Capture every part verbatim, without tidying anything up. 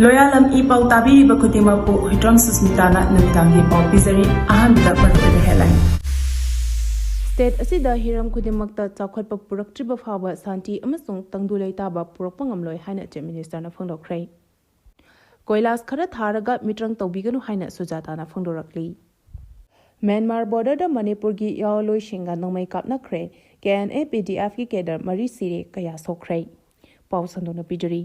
ꯂꯣꯌꯥꯂꯝ E ꯄꯥꯎ ꯇꯥꯕꯤꯔꯤꯕ ꯈꯨꯗꯤꯡꯃꯛꯄꯨ ꯍꯨꯏꯗ꯭ꯔꯣꯝ ꯁꯨꯁꯃꯤꯇꯥꯅ ꯅꯨꯃꯤꯗꯥꯡꯒꯤ ꯄꯥꯎ ꯄꯤꯖꯔꯤ꯫ ꯑꯍꯥꯟꯕꯗ ꯃꯔꯨꯑꯣꯏꯕ headline꯫ State ꯑꯁꯤꯗ ꯍꯤꯔꯝ ꯈꯨꯗꯤꯡꯃꯛꯇ ꯆꯥꯎꯈꯠꯄ ꯄꯨꯔꯛꯇ꯭ꯔꯤꯕ ꯐꯥꯎꯕ ꯁꯥꯟꯇꯤ ꯑꯃꯁꯨꯡ ꯇꯪꯗꯨ ꯂꯩꯇꯥꯕ ꯄꯨꯔꯛꯄ ꯉꯝꯂꯣꯏ ꯍꯥꯏꯅ Chief Ministerꯅ ꯐꯣꯡꯗꯣꯛꯈ꯭ꯔꯦ꯫ ꯀꯣꯏꯂꯥꯁ ꯈꯔ ꯊꯥꯔꯒ ꯃꯤꯇ꯭ꯔꯪ ꯇꯧꯕꯤꯒꯅꯨ ꯍꯥꯏꯅ ꯁꯨꯖꯥꯇꯥꯅ ꯐꯣꯡꯗꯣꯔꯛꯂꯤ꯫ ꯃ꯭ꯌꯥꯟꯃꯥꯔ borderꯗ ꯃꯅꯤꯄꯨꯔꯒꯤ ꯌꯥꯑꯣꯂꯣꯏꯁꯤꯡꯒ ꯅꯣꯡꯃꯩ ꯀꯥꯞꯅꯈ꯭ꯔꯦ꯫ KNA PDFꯀꯤ cadre ꯃꯔꯤ ꯁꯤꯔꯦ, ꯀꯌꯥ ꯁꯣꯛꯈ꯭ꯔꯦ? ꯄꯥꯎ ꯁꯟꯗꯣꯛꯅ ꯄꯤꯖꯔꯤ꯫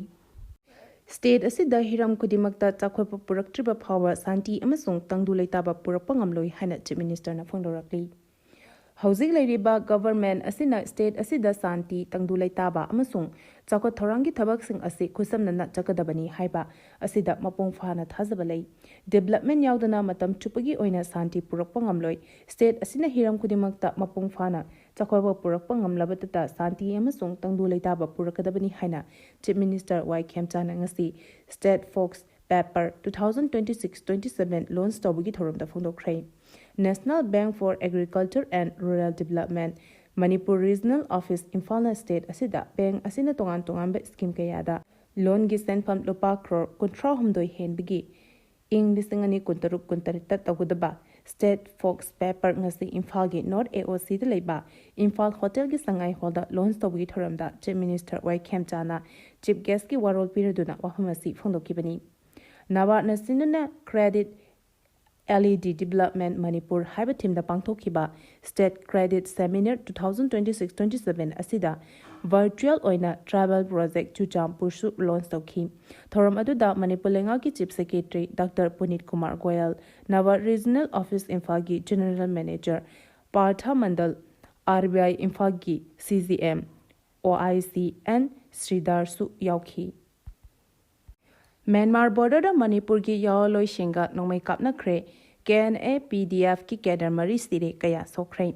State ꯑꯁꯤꯗ ꯍꯤꯔꯝ ꯈꯨꯗꯤꯡꯃꯛꯇ ꯆꯥꯎꯈꯠꯄ ꯄꯨꯔꯛꯇ꯭ꯔꯤꯕ ꯐꯥꯎꯕ ꯁꯥꯟꯇꯤ ꯑꯃꯁꯨꯡ ꯇꯪꯗꯨ ꯂꯩꯇꯥꯕ ꯄꯨꯔꯛꯄ ꯉꯝꯂꯣꯏ ꯍꯥꯏꯅ Chief Ministerꯅ ꯐꯣꯡꯗꯣꯔꯛꯂꯤ꯫ ꯍꯧꯖꯤꯛ ꯂꯩꯔꯤꯕ government ꯑꯁꯤꯅ state ꯑꯁꯤꯗ ꯁꯥꯟꯇꯤ, ꯇꯪꯗꯨ ꯂꯩꯇꯥꯕ ꯑꯃꯁꯨꯡ ꯆꯥꯎꯈꯠ ꯊꯧꯔꯥꯡꯒꯤ ꯊꯕꯛꯁꯤꯡ ꯑꯁꯤ ꯈꯨꯠꯁꯝꯅꯅ ꯆꯠꯀꯗꯕꯅꯤ ꯍꯥꯏꯕ ꯑꯁꯤꯗ ꯃꯄꯨꯡ ꯐꯥꯅ ꯊꯥꯖꯕ ꯂꯩ꯫ Development ꯌꯥꯎꯗꯅ ꯃꯇꯝ ꯆꯨꯞꯄꯒꯤ ꯑꯣꯏꯅ ꯁꯥꯟꯇꯤ ꯄꯨꯔꯛꯄ ꯉꯝꯂꯣꯏ꯫ State ꯑꯁꯤꯅ ꯍꯤꯔꯝ ꯈꯨꯗꯤꯡꯃꯛꯇ ꯃꯄꯨꯡ ꯐꯥꯅ ꯆꯥꯎꯈꯠꯄ ꯄꯨꯔꯛꯄ ꯉꯝꯂꯕꯇꯇ ꯁꯥꯟꯇꯤ ꯑꯃꯁꯨꯡ ꯇꯪꯗꯨ ꯂꯩꯇꯥꯕ ꯄꯨꯔꯛꯀꯗꯕꯅꯤ ꯍꯥꯏꯅ Chief Minister ꯋꯥꯏ ꯈꯦꯝꯆꯥꯅ ꯉꯁꯤ State Fox Paper two thousand twenty-six twenty-seven launch ꯇꯧꯕꯒꯤ ꯊꯧꯔꯝꯗ ꯐꯣꯡꯗꯣꯛꯈ꯭ꯔꯦ꯫ National Bank for Agriculture and Rural Development, Manipur Regional Office ꯏꯝꯐꯥꯜꯅ state ꯑꯁꯤꯗ bank ꯑꯁꯤꯅ ꯇꯣꯉꯥꯟ ꯇꯣꯉꯥꯟꯕ scheme ꯀꯌꯥꯗ loanꯒꯤ ꯁꯦꯟꯐꯝ ꯂꯨꯄꯥ ꯀ꯭ꯔꯣꯔ ꯀꯨꯟꯊ꯭ꯔꯥ ꯍꯨꯝꯗꯣꯏ ꯍꯦꯟꯕꯒꯤ ꯏꯪ ꯂꯤꯁꯤꯡ ꯑꯅꯤ ꯀꯨꯟꯇꯔꯨꯛ ꯀꯨꯟꯇꯔꯦꯠꯇ ꯇꯧꯒꯗꯕ State Fox Paper ꯉꯁꯤ ꯏꯝꯐꯥꯜꯒꯤ North AOCꯗ ꯂꯩꯕ ꯏꯝꯐꯥꯜ Hotelꯒꯤ ꯁꯉꯥꯏ Hallꯗ launch ꯇꯧꯕꯒꯤ ꯊꯧꯔꯝꯗ Chief Minister ꯋꯥꯏ ꯈꯦꯝꯆꯥꯅ Chief Guestꯀꯤ ꯋꯥꯔꯣꯜ ꯄꯤꯔꯗꯨꯅ ꯋꯥꯐꯝ ꯑꯁꯤ ꯐꯣꯡꯗꯣꯛꯈꯤꯕꯅꯤ꯫ NABARDꯅ ꯁꯤꯟꯗꯨꯅ Credit Led Development Manipur ꯍꯥꯏꯕ themeꯗ ꯄꯥꯡꯊꯣꯛꯈꯤꯕ State Credit Seminar two thousand twenty-six twenty-seven ꯑꯁꯤꯗ virtual ꯑꯣꯏꯅ tribal project ꯆꯨꯔꯆꯥꯟꯄꯨꯔꯁꯨ launch ꯇꯧꯈꯤ꯫ ꯊꯧꯔꯝ ꯑꯗꯨꯗ ꯃꯅꯤꯄꯨꯔ ꯂꯩꯉꯥꯛꯀꯤ Chief Secretary Doctor ꯄꯨꯅꯤꯠ Kumar Goyal, NABARD Regional Office ꯏꯝꯐꯥꯜꯒꯤ General Manager ꯄꯥꯔꯊ ꯃꯟꯗꯜ, RBI ꯏꯝꯐꯥꯜꯒꯤ CGM, OIC N ꯁ꯭ꯔꯤꯙꯔꯁꯨ ꯌꯥꯎꯈꯤ꯫ ꯃ꯭ꯌꯥꯟꯃꯥꯔ borderꯗ ꯃꯅꯤꯄꯨꯔꯒꯤ ꯌꯥꯑꯣꯂꯣꯏꯁꯤꯡꯒ ꯅꯣꯡꯃꯩ ꯀꯥꯞꯅꯈ꯭ꯔꯦ꯫ KNA PDFꯀꯤ cadre ꯃꯔꯤ ꯁꯤꯔꯦ, ꯀꯌꯥ ꯁꯣꯛꯈ꯭ꯔꯦ?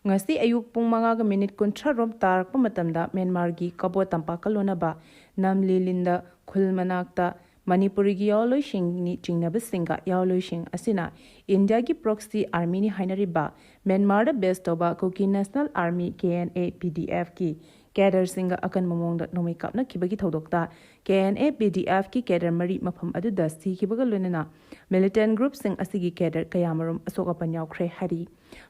ꯉꯁꯤ ꯑꯌꯨꯛ ꯄꯨꯡ ꯃꯉꯥꯒ minute ꯀꯨꯟꯊ꯭ꯔꯥ ꯔꯣꯝ ꯇꯥꯔꯛꯄ ꯃꯇꯝꯗ ꯃ꯭ꯌꯥꯟꯃꯥꯔꯒꯤ ꯀꯕꯣ ꯇꯝꯄꯥꯛꯀ ꯂꯣꯟꯅꯕ ꯅꯝꯂꯤꯂꯤꯟꯗ ꯈꯨꯜ ꯃꯅꯥꯛꯇ ꯃꯅꯤꯄꯨꯔꯤꯒꯤ ꯌꯥꯑꯣꯂꯣꯏꯁꯤꯡꯅꯤ ꯆꯤꯡꯅꯕꯁꯤꯡꯒ ꯌꯥꯑꯣꯂꯣꯏꯁꯤꯡ ꯑꯁꯤꯅ ꯏꯟꯗꯤꯌꯥꯒꯤ proxy armyꯅꯤ ꯍꯥꯏꯅꯔꯤꯕ ꯃ꯭ꯌꯥꯟꯃꯥꯔꯗ base ꯇꯧꯕ Kuki National Army, K N A P D ꯑꯦꯐꯀꯤ cadreꯁꯤꯡꯒ ꯑꯀꯟꯕ ꯃꯑꯣꯡꯗ ꯅꯣꯡꯃꯩ ꯀꯥꯞꯅꯈꯤꯕꯒꯤ ꯊꯧꯗꯣꯛꯇ ꯀꯦ N A P D ꯑꯦꯐꯀꯤ cadre ꯃꯔꯤ ꯃꯐꯝ ꯑꯗꯨꯗ ꯁꯤꯈꯤꯕꯒ ꯂꯣꯏꯅꯅ militant groupꯁꯤꯡ ꯑꯁꯤꯒꯤ cadre ꯀꯌꯥꯃꯔꯨꯝ ꯑꯁꯣꯛ ꯑꯄꯟ ꯌꯥꯎꯈ꯭ꯔꯦ ꯍꯥꯏꯔꯤ꯫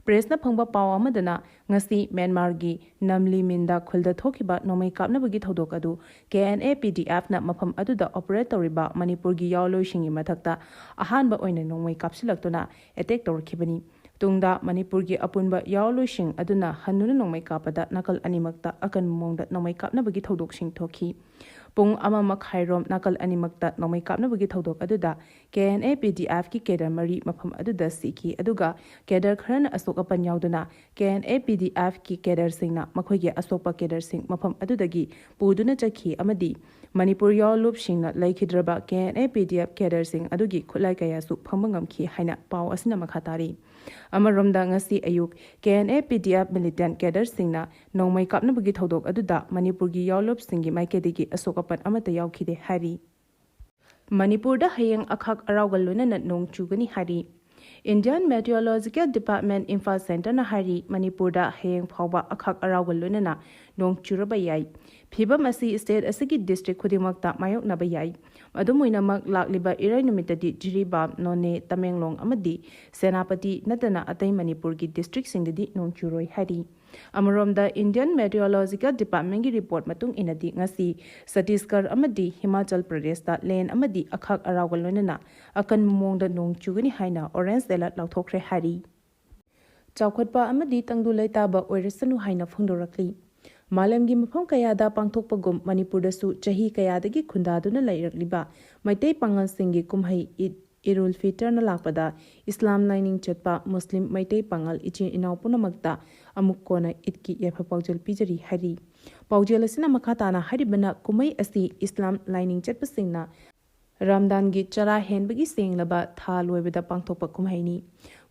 Pressꯅ ꯐꯪꯕ ꯄꯥꯎ ꯑꯃꯗꯅ ꯉꯁꯤ ꯃ꯭ꯌꯥꯟꯃꯥꯔꯒꯤ ꯅꯝꯂꯤꯃꯤꯟꯗ ꯈꯨꯜꯗ ꯊꯣꯛꯈꯤꯕ ꯅꯣꯡꯃꯩ ꯀꯥꯞꯅꯕꯒꯤ ꯊꯧꯗꯣꯛ ꯑꯗꯨ ꯀꯦ ꯑꯦꯟ ꯑꯦ ꯄꯤ ꯗꯤ ꯑꯦꯐꯅ ꯃꯐꯝ ꯑꯗꯨꯗ operate ꯇꯧꯔꯤꯕ ꯃꯅꯤꯄꯨꯔꯒꯤ ꯌꯥꯑꯣꯂꯣꯏꯁꯤꯡꯒꯤ ꯃꯊꯛꯇ ꯑꯍꯥꯟꯕ ꯑꯣꯏꯅ ꯅꯣꯡꯃꯩ ꯀꯥꯞꯁꯤꯜꯂꯛꯇꯨꯅ attack ꯇꯧꯔꯛꯈꯤꯕꯅꯤ꯫ ꯇꯨꯡꯗ ꯃꯅꯤꯄꯨꯔꯒꯤ ꯑꯄꯨꯟꯕ ꯌꯥꯑꯣꯂꯣꯏꯁꯤꯡ ꯑꯗꯨꯅ ꯍꯟꯗꯨꯅ ꯅꯣꯡꯃꯩ ꯀꯥꯞꯄꯗ ꯅꯥꯀꯜ ꯑꯅꯤꯃꯛꯇ ꯑꯀꯟꯕ ꯃꯑꯣꯡꯗ ꯅꯣꯡꯃꯩ ꯀꯥꯞꯅꯕꯒꯤ ꯊꯧꯗꯣꯛꯁꯤꯡ ꯊꯣꯛꯈꯤ꯫ ꯄꯨꯡ ꯑꯃ ꯃꯈꯥꯏꯔꯣꯝ ꯅꯥꯀꯜ ꯑꯅꯤꯃꯛꯇ ꯅꯣꯡꯃꯩ ꯀꯥꯞꯅꯕꯒꯤ ꯊꯧꯗꯣꯛ ꯑꯗꯨꯗ ꯀꯦ N A P D ꯑꯦꯐꯀꯤ cadre ꯃꯔꯤ ꯃꯐꯝ ꯑꯗꯨꯗ ꯁꯤꯈꯤ, ꯑꯗꯨꯒ cadre ꯈꯔꯅ ꯑꯁꯣꯛ ꯑꯄꯟ ꯌꯥꯎꯗꯨꯅ ꯀꯦ ꯑꯦꯟ ꯑꯦ ꯄꯤ ꯗꯤ ꯑꯦꯐꯀꯤ cadreꯁꯤꯡꯅ ꯃꯈꯣꯏꯒꯤ ꯑꯁꯣꯛꯄ cadreꯁꯤꯡ ꯃꯐꯝ ꯑꯗꯨꯗꯒꯤ ꯄꯨꯗꯨꯅ ꯆꯠꯈꯤ ꯑꯃꯗꯤ ꯃꯅꯤꯄꯨꯔ ꯌꯥꯑꯣꯂꯨꯞꯁꯤꯡꯅ ꯂꯩꯈꯤꯗ꯭ꯔꯕ ꯀꯦ N A P D F cadreꯁꯤꯡ ꯑꯗꯨꯒꯤ ꯈꯨꯠꯂꯥꯏ ꯀꯌꯥꯁꯨ ꯐꯪꯕ ꯉꯝꯈꯤ ꯍꯥꯏꯅ ꯄꯥꯎ ꯑꯁꯤꯅ ꯃꯈꯥ ꯇꯥꯔꯤ꯫ ꯑꯃꯔꯣꯝꯗ ꯉꯁꯤ ꯑꯌꯨꯛ K N A P D F militant cadreꯁꯤꯡꯅ ꯅꯣꯡꯃꯩ ꯀꯥꯞꯅꯕꯒꯤ ꯊꯧꯗꯣꯛ ꯑꯗꯨꯗ ꯃꯅꯤꯄꯨꯔꯒꯤ ꯌꯥꯑꯣꯂꯨꯞꯁꯤꯡꯒꯤ ꯃꯥꯏꯀꯩꯗꯒꯤ ꯑꯁꯣꯛ ꯑꯄꯟ ꯑꯃꯠꯇ ꯌꯥꯎꯈꯤꯗꯦ ꯍꯥꯏꯔꯤ꯫ ꯃꯅꯤꯄꯨꯔꯗ ꯍꯌꯦꯡ ꯑꯈꯥꯛ ꯑꯔꯥꯎꯒ ꯂꯣꯏꯅꯅ ꯅꯣꯡ ꯆꯨꯒꯅꯤ ꯍꯥꯏꯔꯤ꯫ Indian Meteorological Department ꯏꯝꯐꯥꯜ centreꯅ ꯍꯥꯏꯔꯤ, ꯃꯅꯤꯄꯨꯔꯗ ꯍꯌꯦꯡ ꯐꯥꯎꯕ ꯑꯈꯥꯛ ꯑꯔꯥꯎꯒ ꯂꯣꯏꯅꯅ ꯅꯣꯡ ꯆꯨꯔꯕ ꯌꯥꯏ꯫ ꯐꯤꯚꯝ ꯑꯁꯤ state ꯑꯁꯤꯒꯤ district ꯈꯨꯗꯤꯡꯃꯛꯇ ꯃꯥꯌꯣꯛꯅꯕ ꯌꯥꯏ꯫ ꯑꯗꯨꯝ ꯑꯣꯏꯅꯃꯛ, ꯂꯥꯛꯂꯤꯕ ꯏꯔꯥꯏ ꯅꯨꯃꯤꯠꯇꯗꯤ ꯖꯤꯔꯤꯕꯥꯝ, ꯅꯣꯅꯦ, ꯇꯃꯦꯡꯂꯣꯡ ꯑꯃꯗꯤ ꯁꯦꯅꯥꯄꯇꯤ ꯅꯠꯇꯅ ꯑꯇꯩ ꯃꯅꯤꯄꯨꯔꯒꯤ districtꯁꯤꯡꯗꯗꯤ ꯅꯣꯡ ꯆꯨꯔꯣꯏ ꯍꯥꯏꯔꯤ꯫ ꯑꯃꯔꯣꯝꯗ, Indian Meteorological Departmentꯀꯤ report ꯃꯇꯨꯡ ꯏꯟꯅꯗꯤ, ꯉꯁꯤ ꯆꯇꯤꯁꯒꯔ ꯑꯃꯗꯤ ꯍꯤꯃꯥꯆꯜ ꯄ꯭ꯔꯗꯦꯁꯇ ꯂꯦꯟ ꯑꯃꯗꯤ ꯑꯈꯥꯛ ꯑꯔꯥꯎꯒ ꯂꯣꯏꯅꯅ ꯑꯀꯟꯕ ꯃꯑꯣꯡꯗ ꯅꯣꯡ ꯆꯨꯒꯅꯤ ꯍꯥꯏꯅ orange alert ꯂꯥꯎꯊꯣꯛꯈ꯭ꯔꯦ ꯍꯥꯏꯔꯤ꯫ ꯆꯥꯎꯈꯠꯄ ꯑꯃꯗꯤ ꯇꯪꯗꯨ ꯂꯩꯇꯥꯕ ꯑꯣꯏꯔꯁꯅꯨ ꯍꯥꯏꯅ ꯐꯣꯡꯗꯣꯔꯛꯂꯤ꯫ ꯃꯥꯂꯦꯝꯒꯤ ꯃꯐꯝ ꯀꯌꯥꯗ ꯄꯥꯡꯊꯣꯛꯄꯒꯨꯝ, ꯃꯅꯤꯄꯨꯔꯗꯁꯨ ꯆꯍꯤ ꯀꯌꯥꯗꯒꯤ ꯈꯨꯟꯗꯥꯗꯨꯅ ꯂꯩꯔꯛꯂꯤꯕ ꯃꯩꯇꯩ ꯄꯥꯉꯜꯁꯤꯡꯒꯤ ꯀꯨꯝꯍꯩ ꯏꯗ ꯏꯔꯨꯜ ꯐꯤꯇꯔꯅ ꯂꯥꯛꯄꯗ ꯏꯁꯂꯥꯝ ꯂꯥꯏꯅꯤꯡ ꯆꯠꯄ ꯃꯨꯁꯂꯤꯝ ꯃꯩꯇꯩ ꯄꯥꯉꯜ ꯏꯆꯤꯟ ꯏꯅꯥꯎ ꯄꯨꯝꯅꯃꯛꯇ ꯑꯃꯨꯛ ꯀꯣꯟꯅ ꯏꯗꯀꯤ ꯌꯥꯏꯐ ꯄꯥꯎꯖꯦꯜ ꯄꯤꯖꯔꯤ ꯍꯥꯏꯔꯤ꯫ ꯄꯥꯎꯖꯦꯜ ꯑꯁꯤꯅ ꯃꯈꯥ ꯇꯥꯅ ꯍꯥꯏꯔꯤꯕꯅ, ꯀꯨꯝꯍꯩ ꯑꯁꯤ ꯏꯁꯂꯥꯝ ꯂꯥꯏꯅꯤꯡ ꯆꯠꯄꯁꯤꯡꯅ ꯔꯝꯗꯥꯟꯒꯤ ꯆꯔꯥ ꯍꯦꯟꯕꯒꯤ ꯁꯦꯡꯂꯕ ꯊꯥ ꯂꯣꯏꯕꯗ ꯄꯥꯡꯊꯣꯛꯄ ꯀꯨꯝꯍꯩꯅꯤ꯫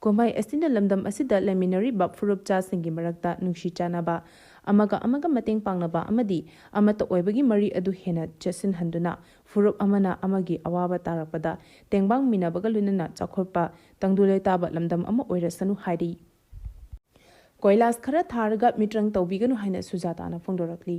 ꯀꯨꯝꯍꯩ ꯑꯁꯤꯅ ꯂꯝꯗꯝ ꯑꯁꯤꯗ ꯂꯩꯃꯤꯟꯅꯔꯤꯕ ꯐꯨꯔꯨꯞꯆꯥꯁꯤꯡꯒꯤ ꯃꯔꯛꯇ ꯅꯨꯡꯁꯤ ꯆꯥꯟꯅꯕ ꯑꯃꯒ ꯑꯃꯒ ꯃꯇꯦꯡ ꯄꯥꯡꯅꯕ ꯑꯃꯗꯤ ꯑꯃꯠꯇ ꯑꯣꯏꯕꯒꯤ ꯃꯔꯤ ꯑꯗꯨ ꯍꯦꯟꯅ ꯆꯦꯠꯁꯤꯟꯍꯟꯗꯨꯅ, ꯐꯨꯔꯨꯞ ꯑꯃꯅ ꯑꯃꯒꯤ ꯑꯋꯥꯕ ꯇꯥꯔꯛꯄꯗ ꯇꯦꯡꯕꯥꯡꯃꯤꯟꯅꯕꯒ ꯂꯣꯏꯅꯅ ꯆꯥꯎꯈꯠꯄ ꯇꯪꯗꯨ ꯂꯩꯇꯥꯕ ꯂꯝꯗꯝ ꯑꯃ ꯑꯣꯏꯔꯁꯅꯨ ꯍꯥꯏꯔꯤ꯫ ꯀꯣꯏꯂꯥꯁ ꯈꯔ ꯊꯥꯔꯒ ꯃꯤꯇ꯭ꯔꯪ ꯇꯧꯕꯤꯒꯅꯨ ꯍꯥꯏꯅ ꯁꯨꯖꯥꯇꯥꯅ ꯐꯣꯡꯗꯣꯔꯛꯂꯤ꯫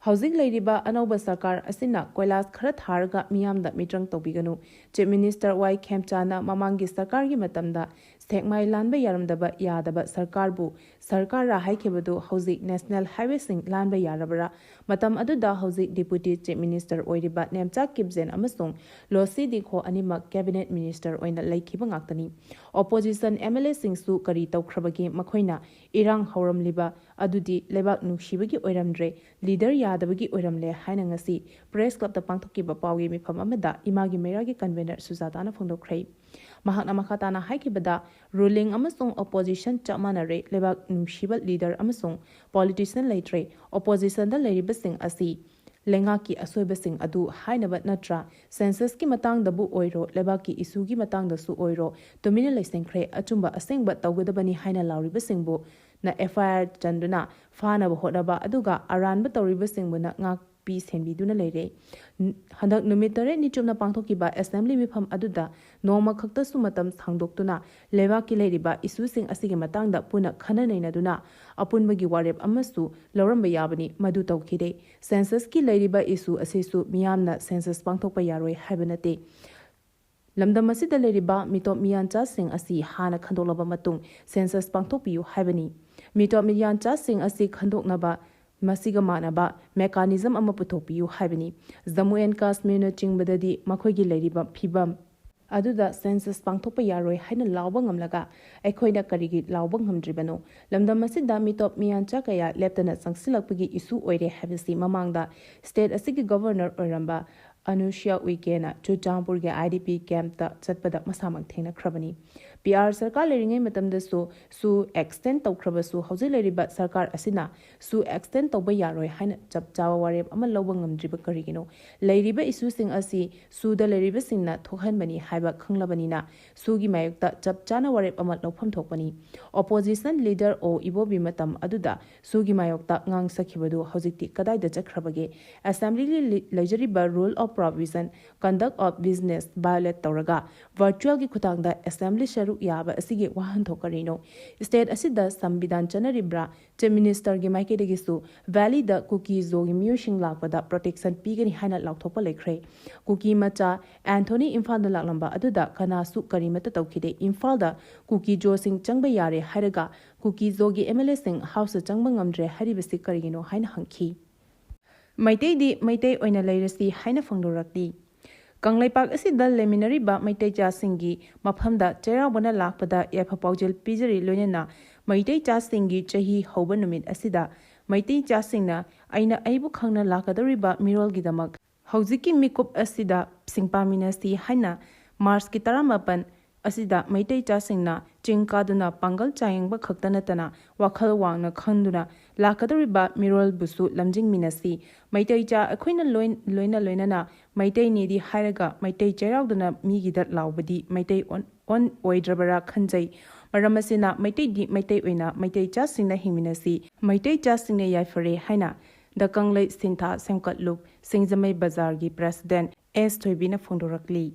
ꯍꯧꯖꯤꯛ ꯂꯩꯔꯤꯕ ꯑꯅꯧꯕ ꯁꯔꯀꯥꯔ ꯑꯁꯤꯅ ꯀꯣꯏꯂꯥꯁ ꯈꯔ ꯊꯥꯔꯒ ꯃꯤꯌꯥꯝꯗ ꯃꯤꯇ꯭ꯔꯪ ꯇꯧꯕꯤꯒꯅꯨ꯫ ꯆꯤꯐ ꯃꯤꯅꯤꯁꯇꯔ ꯋꯥꯏ ꯈꯦꯝꯆꯥꯅ ꯃꯃꯥꯡꯒꯤ ꯁꯔꯀꯥꯔꯒꯤ ꯃꯇꯝꯗ ꯁꯦꯛꯃꯥꯏ ꯂꯥꯟꯕ ꯌꯥꯔꯝꯗꯕ, ꯌꯥꯗꯕ ꯁꯔꯀꯥꯔꯕꯨ ꯁꯔꯀꯥꯔꯔꯥ ꯍꯥꯏꯈꯤꯕꯗꯨ ꯍꯧꯖꯤꯛ ꯅꯦꯁꯅꯦꯜ ꯍꯥꯏꯋꯦꯁꯤꯡ ꯂꯥꯟꯕ ꯌꯥꯔꯕ꯭ꯔꯥ? ꯃꯇꯝ ꯑꯗꯨꯗ ꯍꯧꯖꯤꯛ ꯗꯤꯄꯨꯇꯤ ꯆꯤꯐ ꯃꯤꯅꯤꯁꯇꯔ ꯑꯣꯏꯔꯤꯕ ꯅꯦꯝꯆꯥ ꯀꯤꯞꯖꯦꯟ ꯑꯃꯁꯨꯡ ꯂꯣꯁꯤ ꯗꯤꯈꯣ ꯑꯅꯤꯃꯛ ꯀꯦꯕꯤꯅꯦꯠ ꯃꯤꯅꯤꯁꯇꯔ ꯑꯣꯏꯅ ꯂꯩꯈꯤꯕ ꯉꯥꯛꯇꯅꯤ꯫ ꯑꯣꯄꯣꯖꯤꯁꯟ ꯑꯦꯝ ꯑꯦꯜ ꯑꯦꯁꯤꯡꯁꯨ ꯀꯔꯤ ꯇꯧꯈ꯭ꯔꯕꯒꯦ? ꯃꯈꯣꯏꯅ ꯏꯔꯥꯡ ꯍꯧꯔꯝꯂꯤꯕ ꯑꯗꯨꯗꯤ ꯂꯩꯕꯥꯛ ꯅꯨꯡꯁꯤꯕꯒꯤ ꯑꯣꯏꯔꯝꯗ꯭ꯔꯦ, ꯂꯤꯗꯔ ꯌꯥꯗꯕꯒꯤ ꯑꯣꯏꯔꯝꯂꯦ ꯍꯥꯏꯅ ꯉꯁꯤ ꯄ꯭ꯔꯦꯁ ꯀ꯭ꯂꯕꯇ ꯄꯥꯡꯊꯣꯛꯈꯤꯕ ꯄꯥꯎꯒꯤ ꯃꯤꯐꯝ ꯑꯃꯗ ꯏꯃꯥꯒꯤ ꯃꯩꯔꯥꯒꯤ ꯀꯟꯚꯦꯅꯔ ꯁꯨꯖꯥꯇꯥꯅ ꯐꯣꯡꯗꯣꯛꯈ꯭ꯔꯦ꯫ ꯃꯍꯥꯛꯅ ꯃꯈꯥ ꯇꯥꯅ ꯍꯥꯏꯈꯤꯕꯗ, ꯔꯨꯂꯤꯡ ꯑꯃꯁꯨꯡ ꯑꯣꯄꯣꯖꯤꯁꯟ ꯆꯞ ꯃꯥꯟꯅꯔꯦ꯫ ꯂꯩꯕꯥꯛ ꯅꯨꯡꯁꯤꯕ ꯂꯤꯗꯔ ꯑꯃꯁꯨꯡ ꯄꯣꯂꯤꯇꯤꯁꯤꯌꯟ ꯂꯩꯇ꯭ꯔꯦ꯫ ꯑꯣꯄꯣꯖꯤꯁꯟꯗ ꯂꯩꯔꯤꯕꯁꯤꯡ ꯑꯁꯤ ꯂꯩꯉꯥꯛꯀꯤ ꯑꯁꯣꯏꯕꯁꯤꯡ ꯑꯗꯨ ꯍꯥꯏꯅꯕ ꯅꯠꯇ꯭ꯔꯥ? ꯁꯦꯟꯁꯁꯀꯤ ꯃꯇꯥꯡꯗꯕꯨ ꯑꯣꯏꯔꯣ, ꯂꯩꯕꯥꯛꯀꯤ ꯏꯁꯨꯒꯤ ꯃꯇꯥꯡꯗꯁꯨ ꯑꯣꯏꯔꯣ, ꯇꯨꯃꯤꯟꯅ ꯂꯩꯁꯤꯟꯈ꯭ꯔꯦ꯫ ꯑꯆꯨꯝꯕ ꯑꯁꯦꯡꯕ ꯇꯧꯒꯗꯕꯅꯤ ꯍꯥꯏꯅ ꯂꯥꯎꯔꯤꯕꯁꯤꯡꯕꯨ ꯅ ꯑꯦꯐ ꯑꯥꯏ ꯑꯥꯔ ꯆꯟꯗꯨꯅ ꯐꯥꯅꯕ ꯍꯣꯠꯅꯕ, ꯑꯗꯨꯒ ꯑꯔꯥꯟꯕ ꯇꯧꯔꯤꯕꯁꯤꯡꯕꯨꯅ ꯉꯥꯛꯄꯤ ꯁꯦꯟꯕꯤꯗꯨꯅ ꯂꯩꯔꯦ꯫ ꯟ-, ꯍꯟꯗꯛ ꯅꯨꯃꯤꯠ ꯇꯔꯦꯠꯅꯤ ꯆꯨꯞꯅ ꯄꯥꯡꯊꯣꯛꯈꯤꯕ ꯑꯦꯁꯦꯝꯕ꯭ꯂꯤ ꯃꯤꯐꯝ ꯑꯗꯨꯗ ꯅꯣꯡꯃ ꯈꯛꯇꯁꯨ ꯃꯇꯝ ꯁꯥꯡꯗꯣꯛꯇꯨꯅ ꯂꯩꯕꯥꯛꯀꯤ ꯂꯩꯔꯤꯕ ꯏꯁꯨꯁꯤꯡ ꯑꯁꯤꯒꯤ ꯃꯇꯥꯡꯗ ꯄꯨꯟꯅ ꯈꯟꯅ ꯅꯩꯅꯗꯨꯅ ꯑꯄꯨꯟꯕꯒꯤ ꯋꯥꯔꯦꯞ ꯑꯃꯁꯨ ꯂꯧꯔꯝꯕ ꯌꯥꯕꯅꯤ꯫ ꯃꯗꯨ ꯇꯧꯈꯤꯗꯦ꯫ ꯁꯦꯟꯁꯁꯀꯤ ꯂꯩꯔꯤꯕ ꯏꯁꯨ ꯑꯁꯤꯁꯨ ꯃꯤꯌꯥꯝꯅ ꯁꯦꯟꯁꯁ ꯄꯥꯡꯊꯣꯛꯄ ꯌꯥꯔꯣꯏ ꯍꯥꯏꯕ ꯅꯠꯇꯦ꯫ ꯂꯝꯗꯝ ꯑꯁꯤꯗ ꯂꯩꯔꯤꯕ ꯃꯤꯇꯣꯞ ꯃꯤꯌꯥꯟꯆꯥꯁꯤꯡ ꯑꯁꯤ ꯍꯥꯟꯅ ꯈꯟꯗꯣꯛꯂꯕ ꯃꯇꯨꯡ ꯁꯦꯟꯁꯁ ꯄꯥꯡꯊꯣꯛꯄꯤꯌꯨ ꯍꯥꯏꯕꯅꯤ꯫ ꯃꯤꯇꯣꯞ ꯃꯤꯌꯥꯟꯆꯥꯁꯤꯡ ꯑꯁꯤ ꯈꯟꯗꯣꯛꯅꯕ ꯃꯁꯤꯒ ꯃꯥꯟꯅꯕ ꯃꯦꯀꯥꯅꯤꯖꯝ ꯑꯃ ꯄꯨꯊꯣꯛꯄꯤꯌꯨ ꯍꯥꯏꯕꯅꯤ꯫ ꯖꯝꯃꯨ ꯑꯦꯟ ꯀꯥꯁꯃꯤꯔꯅꯆꯤꯡꯕꯗꯗꯤ ꯃꯈꯣꯏꯒꯤ ꯂꯩꯔꯤꯕ ꯐꯤꯕꯝ ꯑꯗꯨꯗ ꯁꯦꯟꯁꯁ ꯄꯥꯡꯊꯣꯛꯄ ꯌꯥꯔꯣꯏ ꯍꯥꯏꯅ ꯂꯥꯎꯕ ꯉꯝꯂꯒ ꯑꯩꯈꯣꯏꯅ ꯀꯔꯤꯒꯤ ꯂꯥꯎꯕ ꯉꯝꯗ꯭ꯔꯤꯕꯅꯣ? ꯂꯝꯗꯝ ꯑꯁꯤꯗ ꯃꯤꯇꯣꯞ ꯃꯤꯌꯥꯟꯆꯥ ꯀꯌꯥ ꯂꯦꯞꯇꯅ ꯆꯪꯁꯤꯜꯂꯛꯄꯒꯤ ꯏꯁꯨ ꯑꯣꯏꯔꯦ ꯍꯥꯏꯕꯁꯤ ꯃꯃꯥꯡꯗ ꯁ꯭ꯇꯦꯠ ꯑꯁꯤꯒꯤ ꯒꯚꯔꯅꯔ ꯑꯣꯏꯔꯝꯕ ꯑꯅꯨꯁ꯭ꯌꯥ ꯎꯏꯀꯦꯅ ꯆꯨꯔꯆꯥꯟꯄꯨꯔꯒꯤ ꯑꯥꯏ ꯗꯤ ꯄꯤ ꯀꯦꯝꯞꯇ ꯆꯠꯄꯗ ꯃꯁꯥꯃꯛ ꯊꯦꯡꯅꯈ꯭ꯔꯕꯅꯤ꯫ ꯄꯤ ꯑꯥꯔ ꯁꯔꯀꯥꯔ ꯂꯩꯔꯤꯉꯩ ꯃꯇꯝꯗꯁꯨ ꯁꯨ ꯑꯦꯛꯁꯇꯦꯟ ꯇꯧꯈ꯭ꯔꯕꯁꯨ ꯍꯧꯖꯤꯛ ꯂꯩꯔꯤꯕ ꯁꯔꯀꯥꯔ ꯑꯁꯤꯅ ꯁꯨ ꯑꯦꯛꯁꯇꯦꯟ ꯇꯧꯕ ꯌꯥꯔꯣꯏ ꯍꯥꯏꯅ ꯆꯞ ꯆꯥꯕ ꯋꯥꯔꯦꯞ ꯑꯃ ꯂꯧꯕ ꯉꯝꯗ꯭ꯔꯤꯕ ꯀꯔꯤꯒꯤꯅꯣ? ꯂꯩꯔꯤꯕ ꯏꯁꯨꯁꯤꯡ ꯑꯁꯤ ꯁꯨꯗ ꯂꯩꯔꯤꯕꯁꯤꯡꯅ ꯊꯣꯛꯍꯟꯕꯅꯤ ꯍꯥꯏꯕ ꯈꯪꯂꯕꯅꯤꯅ ꯁꯨꯒꯤ ꯃꯥꯌꯣꯛꯇ ꯆꯞ ꯆꯥꯅ ꯋꯥꯔꯦꯞ ꯑꯃ ꯂꯧꯐꯝ ꯊꯣꯛꯄꯅꯤ꯫ ꯑꯣꯄꯣꯖꯤꯁꯟ ꯂꯤꯗꯔ ꯑꯣ ꯏꯕꯣꯕꯤ ꯃꯇꯝ ꯑꯗꯨꯗ ꯁꯨꯒꯤ ꯃꯥꯌꯣꯛꯇ ꯉꯥꯡꯁꯛꯈꯤꯕꯗꯨ ꯍꯧꯖꯤꯛꯇꯤ ꯀꯗꯥꯏꯗ ꯆꯠꯈ꯭ꯔꯕꯒꯦ? ꯑꯦꯁꯦꯝꯕ꯭ꯂꯤꯒꯤ ꯂꯤ-, ꯂꯩꯖꯔꯤꯕ Rule of Provision, Conduct of Business violate ꯇꯧꯔꯒ ꯚꯔꯆꯨꯋꯦꯜꯒꯤ ꯈꯨꯊꯥꯡꯗ ꯑꯦꯁꯦꯝꯕ꯭ꯂꯤ ꯁꯔꯨꯛ ꯌꯥꯕ ꯑꯁꯤꯒꯤ ꯋꯥꯍꯟꯊꯣꯛ ꯀꯔꯤꯅꯣ? ꯁ꯭ꯇꯦꯠ ꯑꯁꯤꯗ ꯁꯪꯕꯤꯙꯥꯟ ꯆꯠꯅꯔꯤꯕ꯭ꯔꯥ? ꯆꯤꯐ ꯃꯤꯅꯤꯁꯇꯔꯒꯤ ꯃꯥꯏꯀꯩꯗꯒꯤꯁꯨ ꯚꯦꯂꯤꯗ ꯀꯨꯀꯤ ꯖꯣꯒꯤ ꯃꯤꯑꯣꯏꯁꯤꯡ ꯂꯥꯛꯄꯗ ꯄ꯭ꯔꯣꯇꯦꯛꯁꯟ ꯄꯤꯒꯅꯤ ꯍꯥꯏꯅ ꯂꯥꯎꯊꯣꯛꯄ ꯂꯩꯈ꯭ꯔꯦ꯫ ꯀꯨꯀꯤ ꯃꯆꯥ ꯑꯦꯟꯊꯣꯅꯤ ꯏꯝꯐꯥꯜꯗ ꯂꯥꯛꯂꯝꯕ ꯑꯗꯨꯗ ꯀꯅꯥꯁꯨ ꯀꯔꯤꯃꯠꯇ ꯇꯧꯈꯤꯗꯦ꯫ ꯏꯝꯐꯥꯜꯗ ꯀꯨꯀꯤ ꯖꯣꯁꯤꯡ ꯆꯪꯕ ꯌꯥꯔꯦ ꯍꯥꯏꯔꯒ ꯀꯨꯀꯤ ꯖꯣꯒꯤ ꯑꯦꯝ ꯑꯦꯜ ꯑꯦꯁꯤꯡ ꯍꯥꯎꯁꯇ ꯆꯪꯕ ꯉꯝꯗ꯭ꯔꯦ ꯍꯥꯏꯔꯤꯕꯁꯤ ꯀꯔꯤꯒꯤꯅꯣ ꯍꯥꯏꯅ ꯍꯪꯈꯤ꯫ ꯃꯩꯇꯩꯗꯤ ꯃꯩꯇꯩ ꯑꯣꯏꯅ ꯂꯩꯔꯁꯤ ꯍꯥꯏꯅ ꯐꯣꯡꯗꯣꯔꯛꯂꯤ꯫ ꯀꯪꯂꯩꯄꯥꯛ ꯑꯁꯤꯗ ꯂꯩꯃꯤꯟꯅꯔꯤꯕ ꯃꯩꯇꯩ ꯆꯥꯁꯤꯡꯒꯤ ꯃꯐꯝꯗ ꯆꯩꯔꯥꯎꯕꯅ ꯂꯥꯛꯄꯗ ꯌꯥꯏꯐ ꯄꯥꯎꯖꯦꯜ ꯄꯤꯖꯔꯤ, ꯂꯣꯏꯅꯅ ꯃꯩꯇꯩ ꯆꯥꯁꯤꯡꯒꯤ ꯆꯍꯤ ꯍꯧꯕ ꯅꯨꯃꯤꯠ ꯑꯁꯤꯗ ꯃꯩꯇꯩ ꯆꯥꯁꯤꯡꯅ ꯑꯩꯅ ꯑꯩꯕꯨ ꯈꯪꯅ ꯂꯥꯛꯀꯗꯧꯔꯤꯕ ꯃꯤꯔꯣꯜꯒꯤꯗꯃꯛ ꯍꯧꯖꯤꯛꯀꯤ ꯃꯤꯀꯨꯞ ꯑꯁꯤꯗ ꯁꯤꯡꯄꯥꯃꯤꯟꯅꯁꯤ ꯍꯥꯏꯅ ꯃꯥꯔꯆꯀꯤ ꯇꯔꯥꯃꯥꯄꯟ ꯑꯁꯤꯗ ꯃꯩꯇꯩ ꯆꯥꯁꯤꯡꯅ ꯆꯤꯡ ꯀꯥꯗꯨꯅ ꯄꯥꯡꯒꯜ ꯆꯥꯌꯦꯡꯕ ꯈꯛꯇ ꯅꯠꯇꯅ ꯋꯥꯈꯜ ꯋꯥꯡꯅ ꯈꯟꯗꯨꯅ ꯂꯥꯛꯀꯗꯧꯔꯤꯕ ꯃꯤꯔꯣꯜꯕꯨꯁꯨ ꯂꯝꯖꯤꯡꯃꯤꯟꯅꯁꯤ꯫ ꯃꯩꯇꯩ ꯆꯥ ꯑꯩꯈꯣꯏꯅ ꯂꯣꯏ-, ꯂꯣꯏꯅ ꯂꯣꯏꯅꯅ ꯃꯩꯇꯩꯅꯤꯗꯤ ꯍꯥꯏꯔꯒ ꯃꯩꯇꯩ ꯆꯩꯔꯥꯎꯗꯅ ꯃꯤꯒꯤꯗ ꯂꯥꯎꯕꯗꯤ ꯃꯩꯇꯩ ꯑꯣꯟ-, ꯑꯣꯟ ꯑꯣꯏꯗ꯭ꯔꯕꯔꯥ ꯈꯟꯖꯩ꯫ ꯃꯔꯝ ꯑꯁꯤꯅ ꯃꯩꯇꯩꯗꯤ ꯃꯩꯇꯩ ꯑꯣꯏꯅ ꯃꯩꯇꯩ ꯆꯥꯁꯤꯡꯅ ꯍꯤꯡꯃꯤꯟꯅꯁꯤ, ꯃꯩꯇꯩ ꯆꯥꯁꯤꯡꯅ ꯌꯥꯏꯐꯔꯦ ꯍꯥꯏꯅ ꯗ ꯀꯪꯂꯩ ꯁꯤꯟꯊꯥ ꯁꯦꯝꯒꯠꯂꯨꯞ ꯁꯤꯡꯖꯃꯩ ꯕꯖꯥꯔꯒꯤ ꯄ꯭ꯔꯦꯁꯤꯗꯦꯟꯠ ꯑꯦꯁ ꯊꯣꯏꯕꯤꯅ ꯐꯣꯡꯗꯣꯔꯛꯂꯤ꯫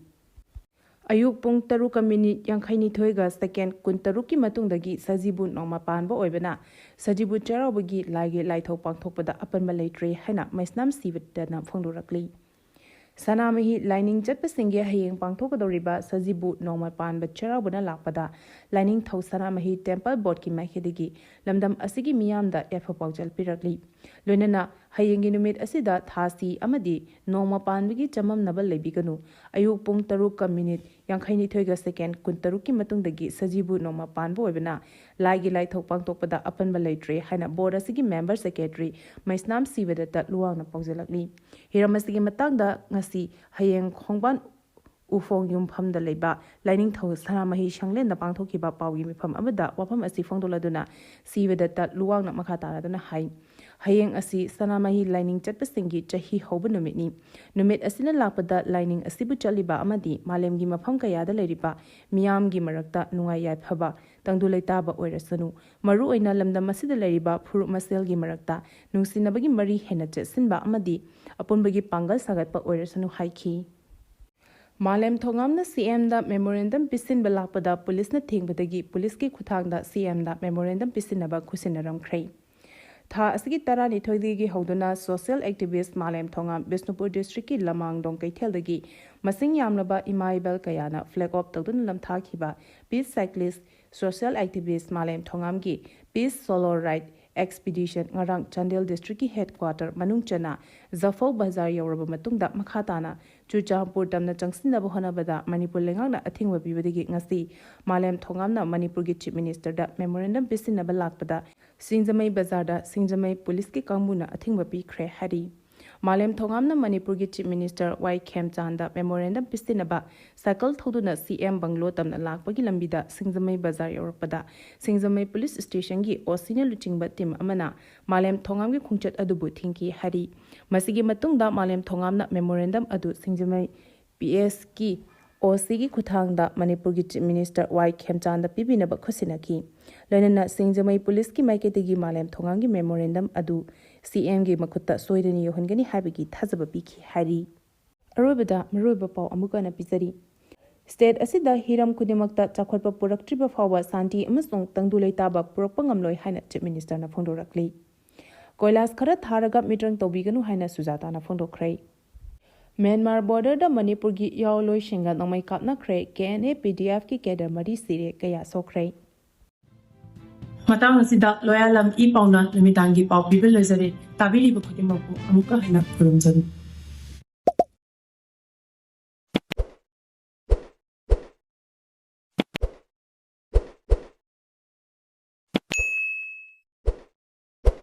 ꯑꯌꯨꯛ ꯄꯨꯡ ꯇꯔꯨꯛꯀ ꯃꯤꯅꯤꯠ ꯌꯥꯡꯈꯩꯅꯤꯊꯣꯏꯒ ꯁꯦꯀꯦꯟ ꯀꯨꯟꯇꯔꯨꯛꯀꯤ ꯃꯇꯨꯡꯗꯒꯤ ꯁꯖꯤꯕꯨ ꯅꯣꯡꯃ ꯄꯥꯟꯕ ꯑꯣꯏꯕꯅ ꯁꯖꯤꯕꯨ ꯆꯩꯔꯥꯎꯕꯒꯤ ꯂꯥꯏꯒꯤ ꯂꯥꯏꯊꯧ ꯄꯥꯡꯊꯣꯛꯄꯗ ꯑꯄꯟꯕ ꯂꯩꯇ꯭ꯔꯦ ꯍꯥꯏꯅ ꯃꯩꯁꯅꯥꯝ ꯁꯤꯕꯗꯅ ꯐꯣꯡꯗꯣꯔꯛꯂꯤ꯫ ꯁꯅꯥꯃꯍꯤ ꯂꯥꯏꯅꯤꯡ ꯆꯠꯄꯁꯤꯡꯒꯤ ꯍꯌꯦꯡ ꯄꯥꯡꯊꯣꯛꯀꯗꯧꯔꯤꯕ ꯁꯖꯤꯕꯨ ꯅꯣꯡꯃ ꯄꯥꯟꯕ ꯆꯩꯔꯥꯎꯕꯅ ꯂꯥꯛꯄꯗ ꯂꯥꯏꯅꯤꯡꯊꯧ ꯁꯅꯥꯃꯍꯤ ꯇꯦꯝꯄꯜ ꯕꯣꯔꯗꯀꯤ ꯃꯥꯏꯀꯩꯗꯒꯤ ꯂꯝꯗꯝ ꯑꯁꯤꯒꯤ ꯃꯤꯌꯥꯝꯗ ꯌꯥꯏꯐ ꯄꯥꯎꯖꯦꯜ ꯄꯤꯔꯛꯂꯤ꯫ ꯂꯣꯏꯅꯅ ꯍꯌꯦꯡꯒꯤ ꯅꯨꯃꯤꯠ ꯑꯁꯤꯗ ꯊꯥꯁꯤ ꯑꯃꯗꯤ ꯅꯣꯡꯃ ꯄꯥꯟꯕꯒꯤ ꯆꯃꯝꯅꯕ ꯂꯩꯕꯤꯒꯅꯨ꯫ ꯑꯌꯨꯛ ꯄꯨꯡ ꯇꯔꯨꯛꯀ ꯃꯤꯅꯤꯠ ꯌꯥꯡꯈꯩꯅꯤꯊꯣꯏꯒ ꯁꯦꯀꯦꯟ ꯀꯨꯟꯇꯔꯨꯛꯀꯤ ꯃꯇꯨꯡꯗꯒꯤ ꯁꯖꯤꯕꯨ ꯅꯣꯡꯃ ꯄꯥꯟꯕ ꯑꯣꯏꯕꯅ ꯂꯥꯏꯒꯤ ꯂꯥꯏꯊꯧ ꯄꯥꯡꯊꯣꯛꯄꯗ ꯑꯄꯟꯕ ꯂꯩꯇ꯭ꯔꯦ ꯍꯥꯏꯅ ꯕꯣꯔꯗ ꯑꯁꯤꯒꯤ ꯃꯦꯝꯕꯔ ꯁꯦꯀ꯭ꯔꯦꯇꯔꯤ ꯃꯩꯁꯅꯥꯝ ꯁꯤꯕꯗꯠꯇ ꯂꯨꯋꯥꯡꯅ ꯄꯥꯎꯖꯦꯜꯂꯛꯂꯤ꯫ ꯍꯤꯔꯝ ꯑꯁꯤꯒꯤ ꯃꯇꯥꯡꯗ ꯉꯁꯤ ꯍꯌꯦꯡ ꯈꯣꯡꯕꯥꯟ ꯎꯐꯣꯡ ꯌꯨꯝꯐꯝꯗ ꯂꯩꯕ ꯂꯥꯏꯅꯤꯡꯊꯧ ꯁꯅꯥꯃꯍꯤ ꯁꯪꯂꯦꯟꯗ ꯄꯥꯡꯊꯣꯛꯈꯤꯕ ꯄꯥꯎꯒꯤ ꯃꯤꯐꯝ ꯑꯃꯗ ꯋꯥꯐꯝ ꯑꯁꯤ ꯐꯣꯡꯗꯣꯛꯂꯗꯨꯅ ꯁꯤꯕꯗꯠꯇ ꯂꯨꯋꯥꯡꯅ ꯃꯈꯥ ꯇꯥꯔꯗꯨꯅ ꯍꯥꯏ, ꯍꯌꯦꯡ ꯑꯁꯤ ꯁꯅꯥꯃꯍꯤ ꯂꯥꯏꯅꯤꯡ ꯆꯠꯄꯁꯤꯡꯒꯤ ꯆꯍꯤ ꯍꯧꯕ ꯅꯨꯃꯤꯠꯅꯤ꯫ ꯅꯨꯃꯤꯠ ꯑꯁꯤꯅ ꯂꯥꯛꯄꯗ ꯂꯥꯏꯅꯤꯡ ꯑꯁꯤꯕꯨ ꯆꯠꯂꯤꯕ ꯑꯃꯗꯤ ꯃꯥꯂꯦꯝꯒꯤ ꯃꯐꯝ ꯀꯌꯥꯗ ꯂꯩꯔꯤꯕ ꯃꯤꯌꯥꯝꯒꯤ ꯃꯔꯛꯇ ꯅꯨꯡꯉꯥꯏ ꯌꯥꯏꯐꯕ, ꯇꯪꯗꯨ ꯂꯩꯇꯥꯕ ꯑꯣꯏꯔꯁꯅꯨ, ꯃꯔꯨꯑꯣꯏꯅ ꯂꯝꯗꯝ ꯑꯁꯤꯗ ꯂꯩꯔꯤꯕ ꯐꯨꯔꯨꯞ ꯃꯁꯦꯜꯒꯤ ꯃꯔꯛꯇ ꯅꯨꯡꯁꯤꯅꯕꯒꯤ ꯃꯔꯤ ꯍꯦꯟꯅ ꯆꯦꯠꯁꯤꯟꯕ ꯑꯃꯗꯤ ꯑꯄꯨꯟꯕꯒꯤ ꯄꯥꯡꯒꯜ ꯁꯥꯒꯠꯄ ꯑꯣꯏꯔꯁꯅꯨ ꯍꯥꯏꯈꯤ꯫ ꯃꯥꯂꯦꯝ ꯊꯣꯉꯥꯝꯅ ꯁꯤ ꯑꯦꯝꯗ ꯃꯦꯃꯣꯔꯦꯟꯗꯝ ꯄꯤꯁꯤꯟꯕ ꯂꯥꯛꯄꯗ ꯄꯨꯂꯤꯁꯅ ꯊꯤꯡꯕꯗꯒꯤ ꯄꯨꯂꯤꯁꯀꯤ ꯈꯨꯠꯊꯥꯡꯗ ꯁꯤ ꯑꯦꯝꯗ ꯃꯦꯃꯣꯔꯦꯟꯗꯝ ꯄꯤꯁꯤꯟꯅꯕ ꯈꯨꯠꯁꯤꯟꯅꯔꯝꯈ꯭ꯔꯦ꯫ ꯊꯥ ꯑꯁꯤꯒꯤ ꯇꯔꯥꯅꯤꯊꯣꯏꯗꯒꯤ ꯍꯧꯗꯨꯅ ꯁꯣꯁꯤꯌꯦꯜ ꯑꯦꯛꯇꯤꯚꯤꯁ ꯃꯥꯂꯦꯝ ꯊꯣꯉꯥꯝ ꯕꯤꯁꯅꯨꯄꯨꯔ ꯗꯤꯁꯇ꯭ꯔꯤꯛꯀꯤ ꯂꯃꯥꯡꯗꯣꯡ ꯀꯩꯊꯦꯜꯗꯒꯤ ꯃꯁꯤꯡ ꯌꯥꯝꯂꯕ ꯏꯃꯥ ꯏꯕꯦꯜ ꯀꯌꯥꯅ ꯐ꯭ꯂꯦꯒ ꯑꯣꯐ ꯇꯧꯗꯨꯅ ꯂꯝꯊꯥꯈꯤꯕ ꯄꯤꯁ ꯁꯥꯏꯀ꯭ꯂꯤꯁ ꯁꯣꯁꯤꯌꯦꯜ ꯑꯦꯛꯇꯤꯚꯤꯁ ꯃꯥꯂꯦꯝ ꯊꯣꯉꯥꯝꯒꯤ ꯄꯤꯁ ꯁꯣꯂꯣ ꯔꯥꯏꯗ ꯑꯦꯛꯁꯄꯤꯗꯤꯁꯟ ꯉꯔꯥꯡ ꯆꯥꯟꯗꯦꯜ ꯗꯤꯁꯇ꯭ꯔꯤꯛꯀꯤ ꯍꯦꯗꯀ꯭ꯋꯥꯇꯔ ꯃꯅꯨꯡ ꯆꯟꯅ ꯖꯐꯧ ꯕꯖꯥꯔ ꯌꯧꯔꯕ ꯃꯇꯨꯡꯗ ꯃꯈꯥ ꯇꯥꯅ ꯆꯨꯔꯆꯥꯟꯄꯨꯔ ꯇꯝꯅ ꯆꯪꯁꯤꯟꯅꯕ ꯍꯣꯠꯅꯕꯗ ꯃꯅꯤꯄꯨꯔ ꯂꯩꯉꯥꯛꯅ ꯑꯊꯤꯡꯕ ꯄꯤꯕꯗꯒꯤ ꯉꯁꯤ ꯃꯥꯂꯦꯝ ꯊꯣꯉꯥꯝꯅ ꯃꯅꯤꯄꯨꯔꯒꯤ ꯆꯤꯐ ꯃꯤꯅꯤꯁꯇꯔꯗ ꯃꯦꯃꯣꯔꯦꯟꯗꯝ ꯄꯤꯁꯤꯟꯅꯕ ꯂꯥꯛꯄꯗ ꯁꯤꯡꯖꯃꯩ ꯕꯖꯥꯔꯗ ꯁꯤꯡꯖꯃꯩ ꯄꯨꯂꯤꯁꯀꯤ ꯀꯥꯡꯕꯨꯅ ꯑꯊꯤꯡꯕ ꯄꯤꯈ꯭ꯔꯦ ꯍꯥꯏꯔꯤ꯫ ꯃꯥꯂꯦꯝ ꯊꯣꯉꯥꯝꯅ ꯃꯅꯤꯄꯨꯔꯒꯤ ꯆꯤꯐ ꯃꯤꯅꯤꯁꯇꯔ ꯋꯥꯏ ꯈꯦꯝꯆꯥꯟꯗ ꯃꯦꯃꯣꯔꯦꯟꯗꯝ ꯄꯤꯁꯤꯟꯅꯕ ꯁꯥꯏꯀꯜ ꯊꯧꯗꯨꯅ ꯁꯤ ꯑꯦꯝ ꯕꯪꯒ꯭ꯂꯣ ꯇꯝꯅ ꯂꯥꯛꯄꯒꯤ ꯂꯝꯕꯤꯗ ꯁꯤꯡꯖꯃꯩ ꯕꯖꯥꯔ ꯌꯧꯔꯛꯄꯗ ꯁꯤꯡꯖꯃꯩ ꯄꯨꯂꯤꯁ ꯁ꯭ꯇꯦꯁꯟꯒꯤ ꯑꯣ ꯁꯤꯅ ꯂꯨꯆꯤꯡꯕ ꯇꯤꯝ ꯑꯃꯅ ꯃꯥꯂꯦꯝ ꯊꯣꯉꯥꯝꯒꯤ ꯈꯣꯡꯆꯠ ꯑꯗꯨꯕꯨ ꯊꯤꯡꯈꯤ ꯍꯥꯏꯔꯤ꯫ ꯃꯁꯤꯒꯤ ꯃꯇꯨꯡꯗ ꯃꯥꯂꯦꯝ ꯊꯣꯉꯥꯝꯅ ꯃꯦꯃꯣꯔꯦꯟꯗꯝ ꯑꯗꯨ ꯁꯤꯡꯖꯃꯩ ꯄꯤ ꯑꯦꯁꯀꯤ ꯑꯣ ꯁꯤꯒꯤ ꯈꯨꯠꯊꯥꯡꯗ ꯃꯅꯤꯄꯨꯔꯒꯤ ꯆꯤꯐ ꯃꯤꯅꯤꯁꯇꯔ ꯋꯥꯏ ꯈꯦꯝꯆꯥꯟꯗ ꯄꯤꯕꯤꯅꯕ ꯈꯨꯠꯁꯤꯟꯅꯈꯤ꯫ ꯂꯣꯏꯅꯅ ꯁꯤꯡꯖꯃꯩ ꯄꯨꯂꯤꯁꯀꯤ ꯃꯥꯏꯀꯩꯗꯒꯤ ꯃꯥꯂꯦꯝ ꯊꯣꯉꯥꯝꯒꯤ ꯃꯦꯃꯣꯔꯦꯟꯗꯝ ꯑꯗꯨ ꯁꯤ ꯑꯦꯝꯒꯤ ꯃꯈꯨꯠꯇ ꯁꯣꯏꯗꯅ ꯌꯧꯍꯟꯒꯅꯤ ꯍꯥꯏꯕꯒꯤ ꯊꯥꯖꯕ ꯄꯤꯈꯤ ꯍꯥꯏꯔꯤ꯫ ꯑꯔꯣꯏꯕꯗ ꯃꯔꯨꯑꯣꯏꯕ ꯄꯥꯎ ꯑꯃꯨꯛꯀ ꯍꯟꯅ ꯄꯤꯖꯔꯤ꯫ ꯁ꯭ꯇꯦꯠ ꯑꯁꯤꯗ ꯍꯤꯔꯝ ꯈꯨꯗꯤꯡꯃꯛꯇ ꯆꯥꯎꯈꯠꯄ ꯄꯨꯔꯛꯇ꯭ꯔꯤꯕ ꯐꯥꯎꯕ ꯁꯥꯟꯇꯤ ꯑꯃꯁꯨꯡ ꯇꯪꯗꯨ ꯂꯩꯇꯥꯕ ꯄꯨꯔꯛꯄ ꯉꯝꯂꯣꯏ ꯍꯥꯏꯅ ꯆꯤꯐ ꯃꯤꯅꯤꯁꯇꯔꯅ ꯐꯣꯡꯗꯣꯔꯛꯂꯤ꯫ ꯀꯣꯏꯂꯥꯁ ꯈꯔ ꯊꯥꯔꯒ ꯃꯤꯇ꯭ꯔꯪ ꯇꯧꯕꯤꯒꯅꯨ ꯍꯥꯏꯅ ꯁꯨꯖꯥꯇꯥꯅ ꯐꯣꯡꯗꯣꯛꯈ꯭ꯔꯦ꯫ ꯃ꯭ꯌꯥꯟꯃꯥꯔ ꯕꯣꯔꯗꯔꯗ ꯃꯅꯤꯄꯨꯔꯒꯤ ꯌꯥꯑꯣꯂꯣꯏꯁꯤꯡꯒ ꯅꯣꯡꯃꯩ ꯀꯥꯞꯅꯈ꯭ꯔꯦ꯫ ꯀꯦ N A P D ꯑꯦꯐꯀꯤ cadre ꯃꯔꯤ ꯁꯤꯔꯦ, ꯀꯌꯥ ꯁꯣꯛꯈ꯭ꯔꯦ꯫ ꯃꯇꯥꯡ ꯑꯁꯤꯗ ꯂꯣꯌꯥꯂꯝ ꯏ ꯄꯥꯎꯅ ꯅꯨꯃꯤꯗꯥꯡꯒꯤ ꯄꯥꯎ ꯄꯤꯕ ꯂꯣꯏꯖꯔꯦ꯫ ꯇꯥꯕꯤꯔꯤꯕ ꯈꯨꯗꯤꯡꯃꯛꯄꯨ ꯑꯃꯨꯛꯀ ꯍꯟꯅ ꯈꯨꯔꯨꯝꯖꯔꯤ꯫